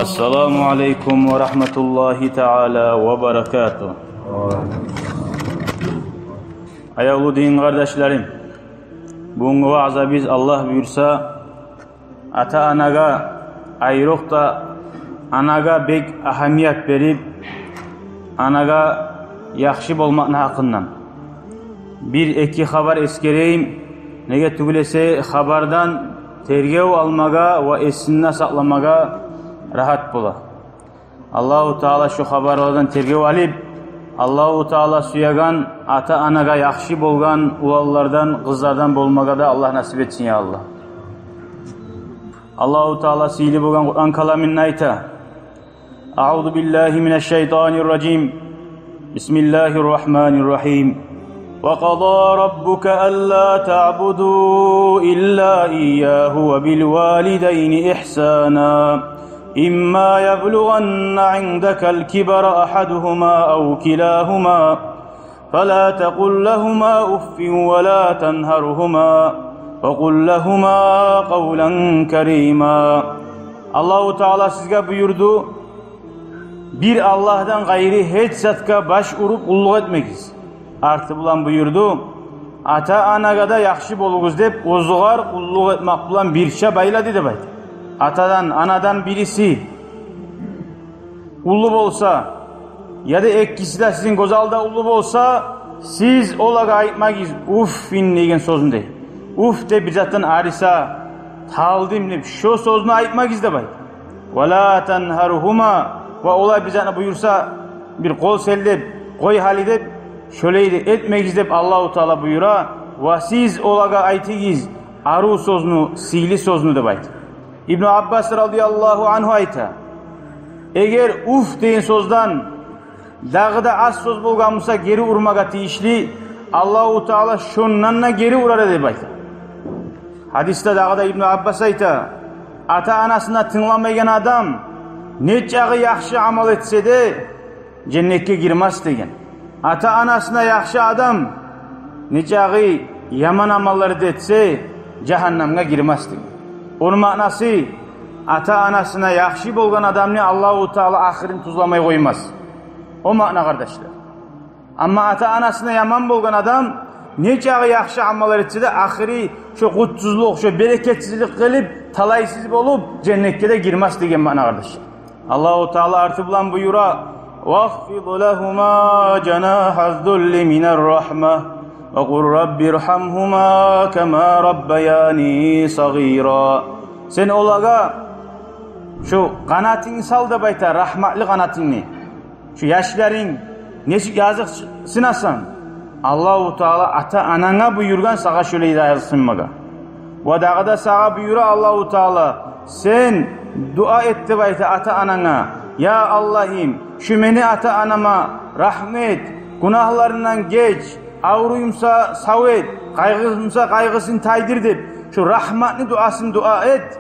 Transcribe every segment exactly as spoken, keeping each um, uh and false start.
Ассаламу алейкум ва рагьматуллагьи таала ва баракатугь. Аявлу дин къардашларым, бугюнгю ваъзабыз, Аллагь буюрса, ата-анагъа, айрокъда анагъа бек агьамият берип, анагъа яхшы болмакъны гьакъындан бир-эки хабар эсгерейим. Неге тюгюл эсе, хабардан тергев алмагъа ва эсинде сакъламагъа рагьат бола. Аллагьу Таала шу хабарлардан тергев алып, Аллагьу Таала сюеген, ата-анагъа яхшы болгъан уланлардан, къызлардан болмагъа да Аллагь насип этсин, я Аллагь. Аллагьу Таала сыйлы болгъан Къуран каламында айта: أعوذ بالله من الشيطان الرجيم. بسم الله الرحمن الرحيم. وقضى ربك ألا تعبدوا إلا إياه وبالوالدين إحسانا. إما يبلغن عندك الكبر أحدهما أو كلاهما فلا تقل لهما أف ولا تنهرهما وقل لهما قولا كريما. Аллагьу Таала сизге буюрду: бир Аллагьдан къайры гьеч затгъа баш уруп къуллукъ этмегиз. Арты булан буюрду: ата-анагъа да яхшы болугъуз деп, оьзюгер къуллукъ этмек булан бирче байлады деп айта. Атадан, анадан бириси уллу болса, яда экиси де сизин гёз алда уллу болса, сиз олагъа айтмагъыз «уффин» деген сёзню дей. «Уф» деп, бир затдан арыса, «талдым» деп, шо сёзню айтмагъыз деп айта. «Ва ла танхархума», ва олар бир затны буюрса, бир къол силлеп, «къой гьали» деп, шолай да этмегиз деп Аллагьу Таала буюра. Ва сиз олагъа айтыгъыз арив сёзню, сыйлы сёзню деп айта. Ибну Аббас радияллагьу ангьу айта: эгер «уф» деген сёзден дагъы да аз сёз болгъан буса гери урмагъа тийишли, Аллагьу Таала шондан да гери урар эди деп айта. Гьадисде дагъы да Ибну Аббас айта: ата-анасына тынгламайгъан адам нечакъы яхшы амал этсе де, женнетге гирмес деген. Ата-анасына яхшы адам нечакъы яман амаллар да этсе, жагьаннемге гирмес деген. Ону маънасы, ата-анасына яхшы болгъан адамны Аллагьу Таала ахырын тюзлемей къоймас. О маъна, къардашлар. Амма ата-анасына яман болгъан адам нечакъы яхшы амаллар этсе де, ахыры шо къутсузлукъ, шо берекетсизлик къылып, талайсыз болуп, женнетге де гирмес деген маъна, къардашлар. Аллагьу Таала арты булан буюра: «Вахфид лагьума жанахаз-зулли минар-рахма, ва къул раббирхамхума кама раббаяни сагъира». Сен олагъа шо къанатынгны сал деп айта, рагьматлы къанатынгны. Шо яшларынг нечик языкъсынасан, Аллагьу Таала ата-ананга буюргъан сагъа шолай языкъсынмагъа. Ва дагъы да сагъа буюра Аллагьу Таала: сен дуа эт деп айта ата-ананга: «Я Аллагьым, шу мени ата-анама рагьмат эт, гюнагьларындан геч, авруй буса сав эт, къайгъы буса къайгъысын тайдыр», – деп, шо рагьматны дуасын дуа эт.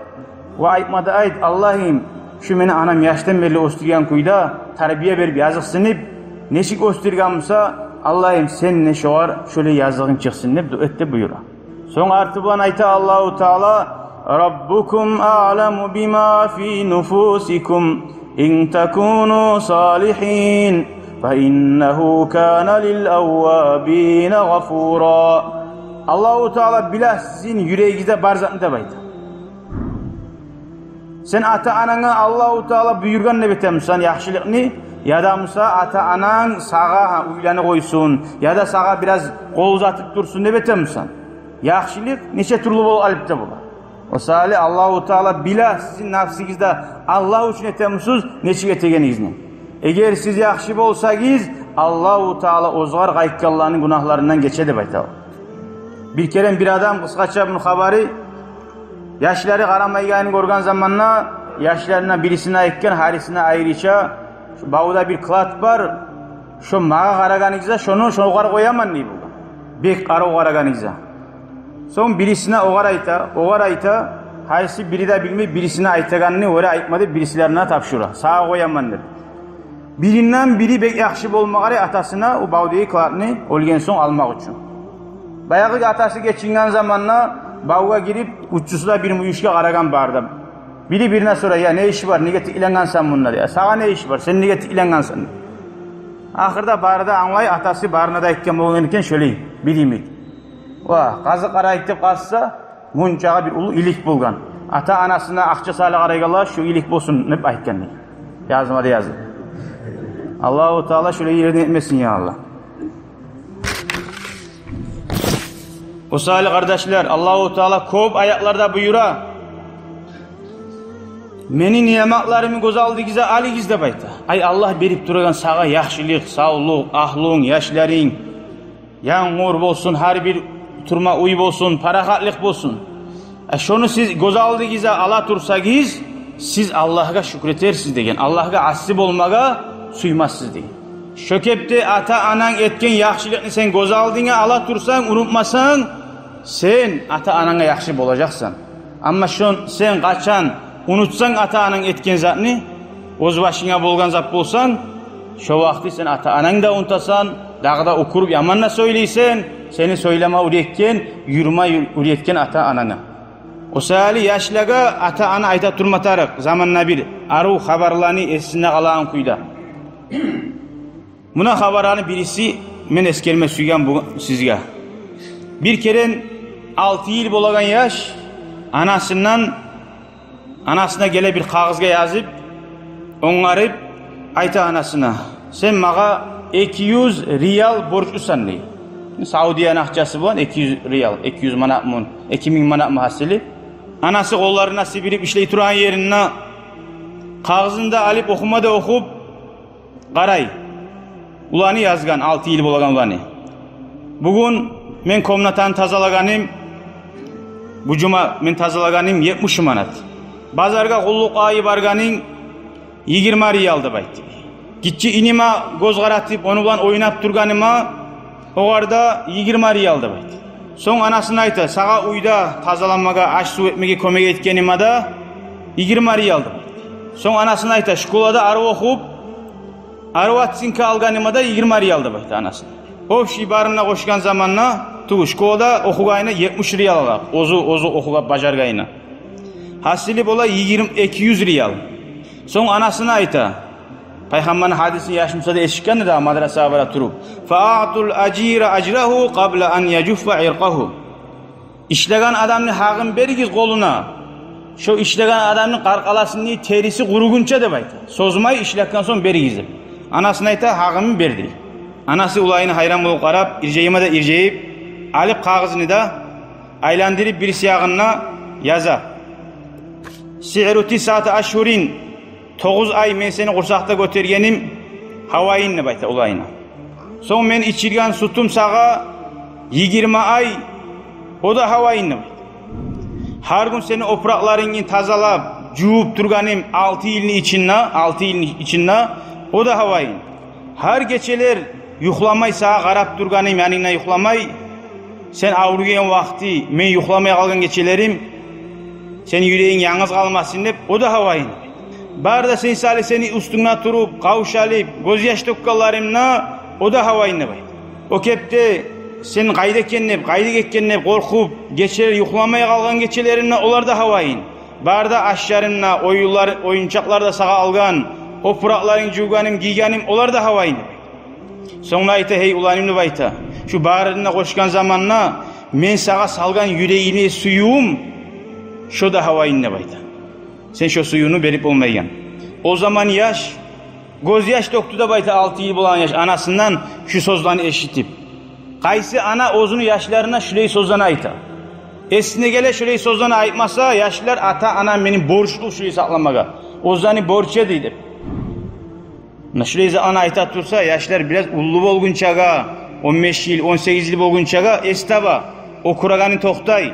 Ва айтма да айт: «Аллагьым, шу мени анам яшдан берли оьсдюрген кюйде, тарбия берип, языкъсынып, нечик оьсдюрген буса, Аллагьым, сен де шогъар шолай языгъынг чыкъсын», – деп дуа эт деп буюра. Сонг арты булан айта Аллагьу Таала: «Раббукум аъламу бима фи нуфусикум, ин такуну салихин, фа иннагьу кана лил-аввабина гъафура». Аллагьу Таала биле сизин юрегигизде бар затны деп айта. Сен ата-ананга Аллагьу Таала буюргъан деп этемисен яхшылыкъны, яда буса ата-ананг сагъа, гьа, уьйлени къойсун, яда сагъа бираз къол узатып турсун деп этемисен. Яхшылыкъ нече тюрлю болуп алып да бола. О саялы Аллагьу Таала биле сизин напсыгъызда Аллагь учун этемисиз нечик этегенигизни. Эгер сиз яхшы болсагъыз, Аллагьу Таала оьзюгер къайтгъанланы гюнагьларындан гече деп айта. Бир керен бир адам, къысгъача муну хабары, яшлары къарамайгъанын гёрген заманда, яшларына бирисине айтгъан, гьарисине айрыча: «Шу бавда бир клад бар, шо магъа къарагъаныгъызда, шону шогъар къояман», – дей болгъан. Бек къарав къарагъаныгъызда. Сонг бирисине огъар айта, огъар айта, гьайсы бири де билмей, бирисине айтагъанны оьре айтма деп, бирисилерине тапшура: «Сагъа къояман», – деп. Биринден бири бек яхшы болма къарай атасына о бавдагъы кладны оьлген сонг алмакъ учун. Баягъы атасы гечинген заманда бавгъа гирип, уччусу да бир мюйюшге къарагъан бары да. Бири бирине сорай: «Я, не иши бар, неге тикленгенсен мунда?» — дей. «Я, сагъа не иши бар, сен неге тикленгенсен?» Ахырда бары да англай, атасы барына да айтгъан болгъан экен шолай, бир йимик. Ва къазыкъ къарайыкъ деп къазса, мунчагъа бир уллу илик болгъан. Ата-анасына акъча салып къарайгъанлар, «Шу илик болсун», — деп айтгъан дей. Язма да язып. Аллагьу Таала шолай ерден этмесин, я Аллагь. О саялы, къардашлар, Аллагьу Таала кёп аятларда буюра: «Мени ниъматларымны гёз алдыгъызгъа алыгъыз», — деп айта. Ай, Аллагь берип турагъан сагъа яхшылыкъ, савлукъ, агьлюнг, яшларынг, янгур болсун, гьар бир турма уьй болсун, парахатлыкъ болсун. Э, шону сиз гёз алдыгъызгъа ала турсагъыз, сиз Аллагьгъа шюкюр этерсиз деген, Аллагьгъа асси болмагъа сюймессиз деген. Шо кепде ата-ананг этген яхшылыкъны сен гёз алдынга ала турсанг, унутмасанг, сен ата-ананга яхшы болажакъсан. Амма шон сен къачан унутсанг ата-ананг этген затны, оьз башынга болгъан зат болсанг, шо вакъти сен ата-анангны да унутасан, дагъы да оькюрюп яман да сёйлейсен, сени сёйлеме уьйретген, юрюме уьйретген ата-ананга. О саялы яшлагъа ата-ана айта турма тарыкъ заманда бир арив хабарланы эсинде къалагъан кюйде. Муна хабарланы бириси мен эсгерме сюйген бугюн сизге. Бир керен алты йыл болагъан яш анасындан, анасына геле бир къагъызгъа язып, онгарып, айта анасына: «Сен магъа эки юз риял борчлусан», — дей. Саудияны акъчасы булан эки юз риял, эки юз манатмы, эки минг манатмы гьасили. Анасы къолларына сибирип ишлей турагъан еринде къагъызын да алып, охума да охуп, къарай. Уланы язгъан, алты йыл болагъан уланы. «Бугюн мен комнатаны тазалагъаным, бу жума мен тазалагъаным етмиш манат. Базаргъа къуллукъгъа баргъанынг йигирма риял», — деп айтды. «Гиччи иниме гёз къаратып, ону булан ойнап тургъаныма, огъар да йигирма риял», — деп айтды. Сонг анасына айта: «Сагъа уьйде тазаламагъа, аш-сув этмеге кёмек этгениме де йигирма риял», — деп айтды. Сонг анасына айта: «Школада арив охуп, арив оценка алгъаныма да йигирма риял», — деп айта анасына. Общий барын да къошгъан заманда, тюгюл, школада охугъанына етмиш риял ала, оьзю, оьзю охуп бажаргъанына. Гьасили бола йигирма, эки юз риял. Сонг анасына айта, Пайхаммарны гьадисин яш буса да эшитгенди дагъы, мадрасагъа бара туруп: «Фа аътул ажира ажрагьу къабла ан яжуффа иркъагьу». «Ишлеген адамны гьакъын беригиз къолуна, шо ишлеген адамны къаркъарасыны териси къуругъунча», — деп айта. «Созмай, ишлетген сонг беригиз», — деп. Анасына айта: «Гьакъымны бер», — дей. Анасы уланына гьайран болуп къарап, иржайма да иржайып, алып къагъызны да айландырып, бириси ягъына яза: «Сиъру тисъати ашгьурин, тогъуз ай мен сени къурсакъда гётергеним гьавайын», — деп айта уланына. «Сонг мен ичирген сютюм сагъа йигирма ай, о да гьавайын», — деп айта. «Гьар гюн сени опуракъларынгны тазалап, жувуп тургъаным алты йылны ичинде, алты йылны ичинде, о да гьавайын. Гьар гечелер юхламай сагъа къарап тургъаным, янынгда юхламай, сен авруйгъан вакъти, мен юхламай къалгъан гечелерим, сени юрегинг янгыз къалмасын деп, о да гьавайын. Бары да сен сали сени уьстюнгде туруп, къавшалып, гёзьяш тёкгенлерим де, о да гьавайын», — деп айта. «О кепде сен къайда экен деп, къайда гетген деп къоркъуп, гечелер юхламай къалгъан гечелерим де, олар да гьавайын. Бары да ашларым да, оюнлар, оюнчакълар да сагъа алгъан, опуракъларынгны жувгъаным, гийгеним, олар да гьавайын», — деп айта. Сонг да айта: «Гьей уланым, — деп айта, — шу барын да къошгъан заманда мен сагъа салгъан юрегимни сюювюм, шо да гьавайын», — деп айта. «Сен шо сюювню берип болмайгъан». О заман яш гёзьяш тёкдю деп айта, алты йыл болагъан яш, анасындан шу сёзлени эшитип. Къайсы ана оьзюню яшларына шулай сёзлени айта? Эсине геле шулай сёзлени айтмаса, яшлар: «Ата-анам мени борчлу шулай сакъламагъа, оьзлени борчу эди», — деп. Муна шулай затланы айта турса, яшлар бираз уллу болгъунчагъа, он беш йыл, он сегиз йыл болгъунчагъа эс таба, оькюрегени токътай.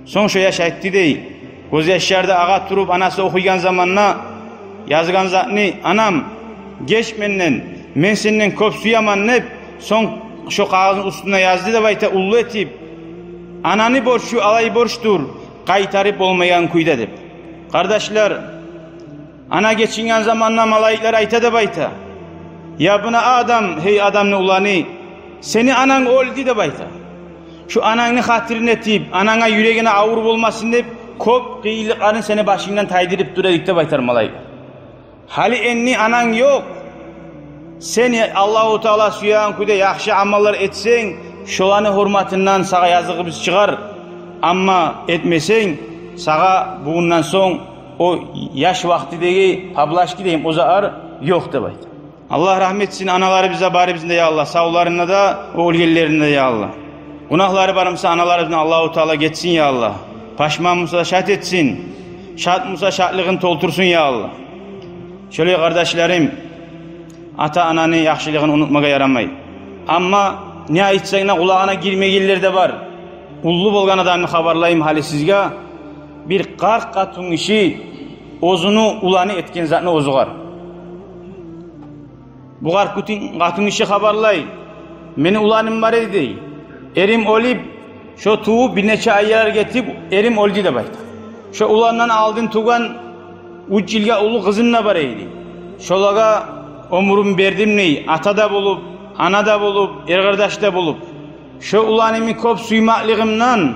Сонг шо яш айтды дей, гёзьяшлар да агъа туруп, анасы охуйгъан заманда язгъан затны: «Анам, геч менден, мен сенден кёп сюемен», — деп, сонг шо къагъызны уьстюне язды деп айта, уллу этип: «Ананы борчу алай борчдур, къайтарып болмайгъан кюйде», — деп. Къардашлар, ана гечинген заманда малайиклер айта деп айта: «Я бна Адам, гьей Адамны уланы, сени ананг оьлдю», — деп айта. «Шу анангны хатирин этип, ананга юрегине авур болмасын деп, Кёп къыйынлыкъларын сени башынгдан тайдырып тура эдик деп айтар малайик. Гьали энни ананг ёкъ. Сен Аллагьу Таала сюеген кюйде яхшы амаллар этсенг, шоланы гьюрметинден сагъа языгъыбыз чыгъар. Амма этмесенг, сагъа бугюнден сонг о яш вакътидеги поблажка дейим, о зат ёкъ деп айта. Аллагь рагьмат этсин аналарыбызгъа барыбызны да, я Аллагь, савларына да, оьлгенлерине де, я Аллагь. Гюнагьлары бар буса аналарыбызны Аллагьу Таала гечсин, я Аллагь. Пашман буса шат этсин. Шат буса шатлыгъын толтурсун, я Аллагь. Шолай, къардашларым, ата-ананы яхшылыгъын унутмагъа ярамай. Амма не айтсанг да, къулагъына гирмегенлер де бар. Уллу болгъан адамны хабарлайым гьали сизге. Бир къарт къатынгиши оьзюню уланы этген затны оьзюгер. Бу къарт къатын-, къатынгиши хабарлай: «Мени уланым бар эди, дей. Эрим оьлюп, шо тувуп, бир нече айлар гетип, эрим оьлдю», – деп айта. «Шо уландан алдын тувгъан уьч йылгъа уллу къызым да бар эди. Шолагъа оьмюрюм бердим, – дей, – ата да болуп, ана да болуп, эркъардаш да болуп. Шо уланымны кёп сюймеклигимден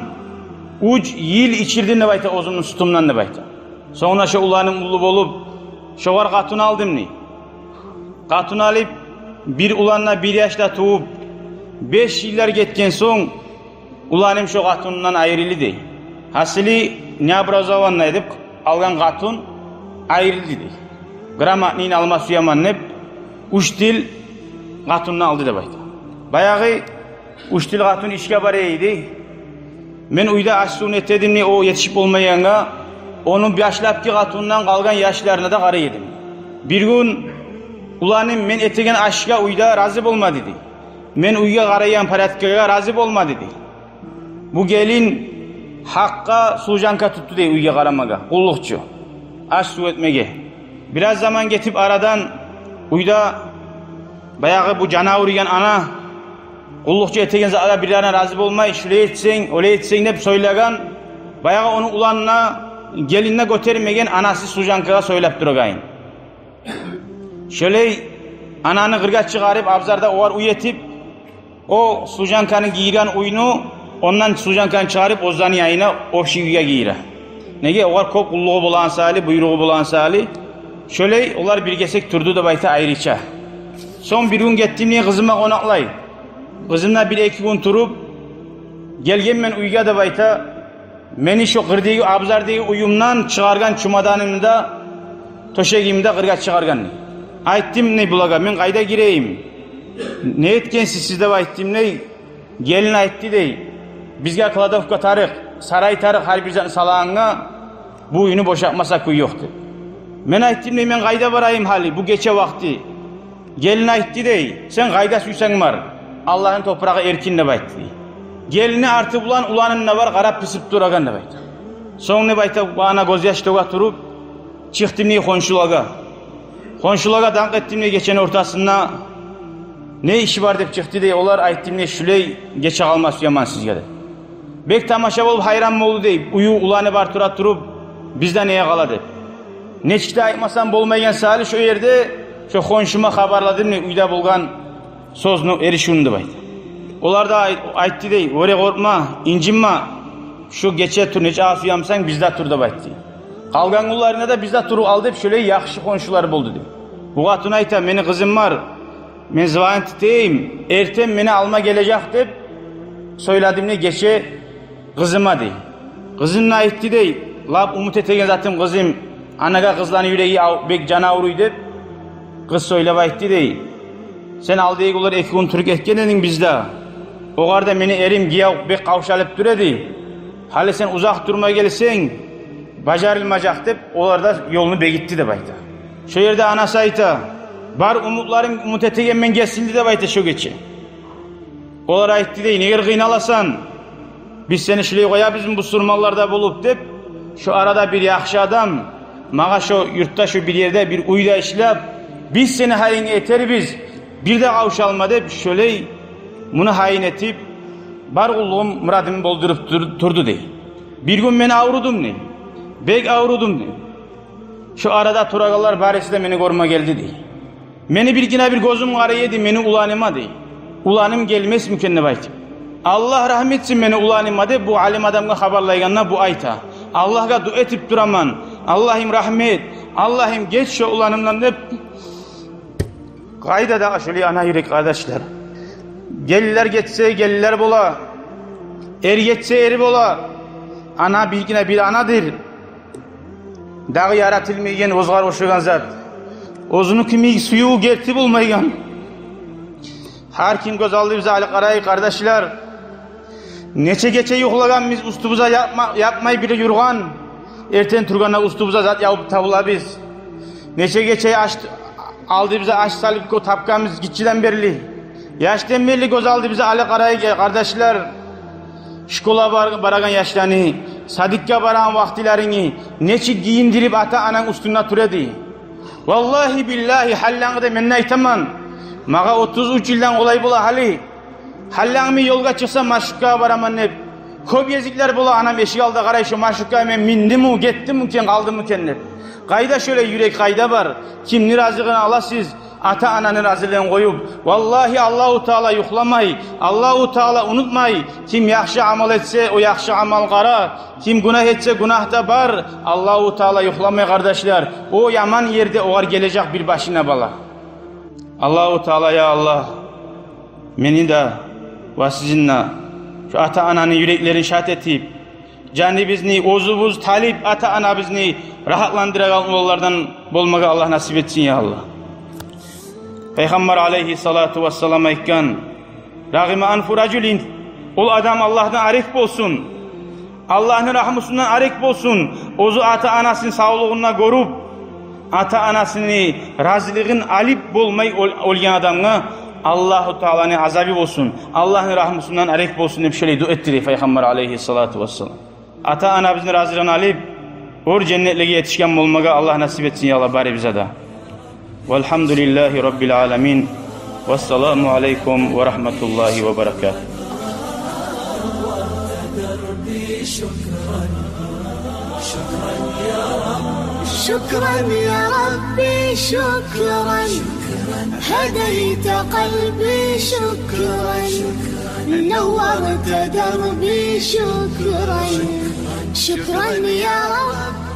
уьч йыл ичирдим, – деп айта, – оьзюмню сютюмден», – деп айта. «Сонг да шо уланым уллу болуп, шогъар къатын алдым, – дей. – Къатын алып, бир улан да, бир яш да тувуп, беш йыллар гетген сонг, уланым шо къатынындан айрылды, – дей. – Гьасили, необразованный деп алгъан къатын айрылды, – дей. – Грамотныйын алма сюемен деп, уьч тил къатынны алды», – деп айта. «Баягъы уьч тил къатын ишге бара эди. Мен уьйде аш-сувун эте эдим, – дей, – о етишип болмайгъангъа, ону башлапгъы къатынындан къалгъан яшларына да къарай эдим. Бир гюн уланым мен этеген ашгъа уьйде рази болмады, – дей. – Мен уьйге къарайгъан порядкагъа рази болмады, – дей. – Бу гелин гьакъгъа служанка тутду, – дей, – уьйге къарамагъа, къуллукъчу, аш-сув этмеге. Бираз заман гетип арадан, уьйде баягъы бу жаны авруйгъан ана къуллукъчу этеген затлагъа бирлерине рази болмай, шулай этсенг, олай этсенг деп сёйлеген, баягъы ону уланына, гелинине гётермеген анасы служанкагъа сёйлеп турагъанын. Шолай ананы къыргъа чыгъарып, абзарда огъар уьй этип, о служанканы гийирген уьйню, ондан служанканы чыгъарып, оьзлени янына общий уьйге гийире. Неге? Огъар кёп къуллугъу болгъан саялы, буйругъу болгъан саялы. Шолай олар бир гесек турду, – деп айта, – айрыча. Сонг бир гюн гетдим, – дей, – къызыма къонакълай. Къызым да бир-эки гюн туруп, гелгенмен уьйге, – деп айта, – мени шо къырдагъы, абзардагъы уьюмден чыгъаргъан чумаданымны да, тёшегимни де къыргъа чыгъаргъан, – дей. – Айтдым, – дей, – булагъа, мен къайда гирейим? Не этгенсиз сиз?» – деп айтдым, – дей. – Гелин айтды, – дей, – бизге кладовка тарыкъ, сарай тарыкъ, гьар бир затны салагъангъа, бу уьйню бошатмаса кюй ёкъ», – деп. Мен айтдым, – дей, – мен къайда барайым гьали бу гече вакъти? Гелин айтды, – дей, – сен къайда сюйсенг бар, Аллагьны топурагъы эркин, – деп айтды, – дей. – Гелини арты булан уланым да бар, къарап-пысып турагъан, – деп айта. Сонг, – деп айта, – бу ана гёзьяш тёге туруп, чыкъдым, – дей, – хоншулагъа. Хоншулагъа данг этдим, – дей, – гечени ортасында. Не иш бар деп чыкъды, – дей, – олар. Айтдым, – дей, – шулай гече къалма сюемен сизге», – деп. Бек тамаша болуп, гьайран болду, – дей, – уьюнде уланы бар тура туруп, бизде неге къала деп. Нечик де айтмасам болмайгъан саялы, шо ерде шо хоншума хабарладым, – дей, – уьйде болгъан сёзню, эришивню, – деп айта. Олар да ай-, айтды, – дей, – оьре къоркъма, инжинме, шо гече тур, нечакъы сюемсен, бизде тур, – деп айтды. – Къалгъан гюнлеринде де бизде туруп ал», – деп, шолай яхшы хоншулар болду, – дей. Бу къатын айта: «Мени къызым бар, мен звонить этейим, эртен мени алма гележек деп сёйледим, – дей, – гече къызыма», – дей. Къызым да айтды, – дей, – «Лап умут этеген затым къызым, анагъа къызланы юреги ав-, бек жаны авруй», – деп. Къыз сёйлеп айтды, – дей, – «Сен алдагъы гюнлер эки гюн туруп гетген эдинг бизде. Огъар да мени эрим, гиев, бек къавшалып тура эди. Гьали сен узакъ турмай гелсенг, бажарылмажакъ», – деп, олар да ёлну бегитди, – деп айта. Шо ерде анасы айта: «Бар умутларым, умут этегенмен гелсин эди», – деп айта, – «шо гече». Олар айтды, – дей, – «Неге къыйналасан? Биз сени шулай къоябызмы, бусурманлар да болуп?» – деп. «Шо арада бир яхшы адам магъа шо юртда, шо бир ерде бир уьйде ишлеп, биз сени гьайынга этербиз, бир де къавшалма», – деп, шолай муну гьайын этип, бар къуллугъум, мурадым болдуруп тур-, турду, – дей. – «Бир гюн мен аврудум, – дей, – бек аврудум, – дей. – Шо арада турагъанлар барысы да мени гёрме гелди, – дей. – Мени биргине бир гёзюм къарай эди мени уланыма, – дей. – Уланым гелмесми экен деп айтып. Аллагь рагьму этсин мени уланыма», – деп бу алим адамгъа хабарлайгъанда, бу айта: Аллагьгъа дуа этип тураман: «Аллагьым, рагьмат, Аллагьым, геч шо уланымдан», — деп. Къайда дагъы шолай ана юрек, къардашлар? Гелинлер гетсе, гелинлер бола. Эр гетсе, эр бола. Ана биргине бир анадыр. Дагъы яратылмайгъан оьзгер ошагъан зат. Оьзюню кимик сююв, герти болмайгъан. Гьар ким гёз алдыбызгъа алып къарайыкъ, къардашлар. Нече гече юхлагъанбыз, уьстюбюзге япма-, япмай бир юрюген. Эртен тургъанда уьстюбюзге зат явуп табулабыз. Нече гече аш, алдыбызгъа аш салып кё-, тапгъанбыз гиччиден берли. Яшдан берли гёз алдыбызгъа алып къарайыкъ, къардашлар. Школа бар-, барагъан яшланы, садикге барагъан вакътилерини нечик гийиндирип ата-ананг уьстюнде тура эди. Валлагьи, биллагьи, гьаллангы да мен де айтаман. Магъа отуз уьч йылдан къолай бола гьали. Гьаллангмы ёлгъа чыкъсам, маршруткагъа бараман деп. Кёп гезиклер бола, анам эшик алда къарай: «Шо маршруткагъа мен миндимми, гетдимми экен, къалдыммы экен?» — деп. Къайда шолай юрек, къайда бар? Кимни разилигин аласыз ата-ананы разилигин къоюп? Валлагьи, Аллагьу Таала юхламай, Аллагьу Таала унутмай. Ким яхшы амал этсе, о яхшы амал къара. Ким гюнагь этсе, гюнагь да бар. Аллагьу Таала юхламай, къардашлар. О яман ерде огъар гележек бир башына бала. Аллагьу Таала, я Аллагь, мени де ва сизин де шо ата-ананы юреклерин шат этип, жаныбызны, оьзюбюз талип ата-анабызны рагьатландырагъан уланлардан болмагъа Аллагь насип этсин, я Аллагь. Пайхаммар алайгьиссалату вассалам айтгъан: «Рагъима анфу ражулин», ол адам Аллагьдан арек болсун, Аллагьны рагьмусундан арек болсун, оьзю ата-анасыны савлугъун да гёрюп, ата-анасыны разилигин алып болмай оьл-, оьлген адамгъа Аллагьу Тааланы азабы болсун, Аллагьны рагьмусундан арек болсун деп шолай дуа этди дей Пайхаммар алайгьиссалату вассалам. Ата-анабызны разилигин алып, оьр женнетлеге етишген болмагъа Аллагь насип этсин, я Аллагь, барыбызгъа да. Валгьамдулиллагьи раббил аламин. Вассаламу алайкум ва рагьматуллагьи ва баракатугь. شكرا يا ربي، شكرا. هديت قلبي، شكرا. نورت دربي، شكرا. شكرا يا رب.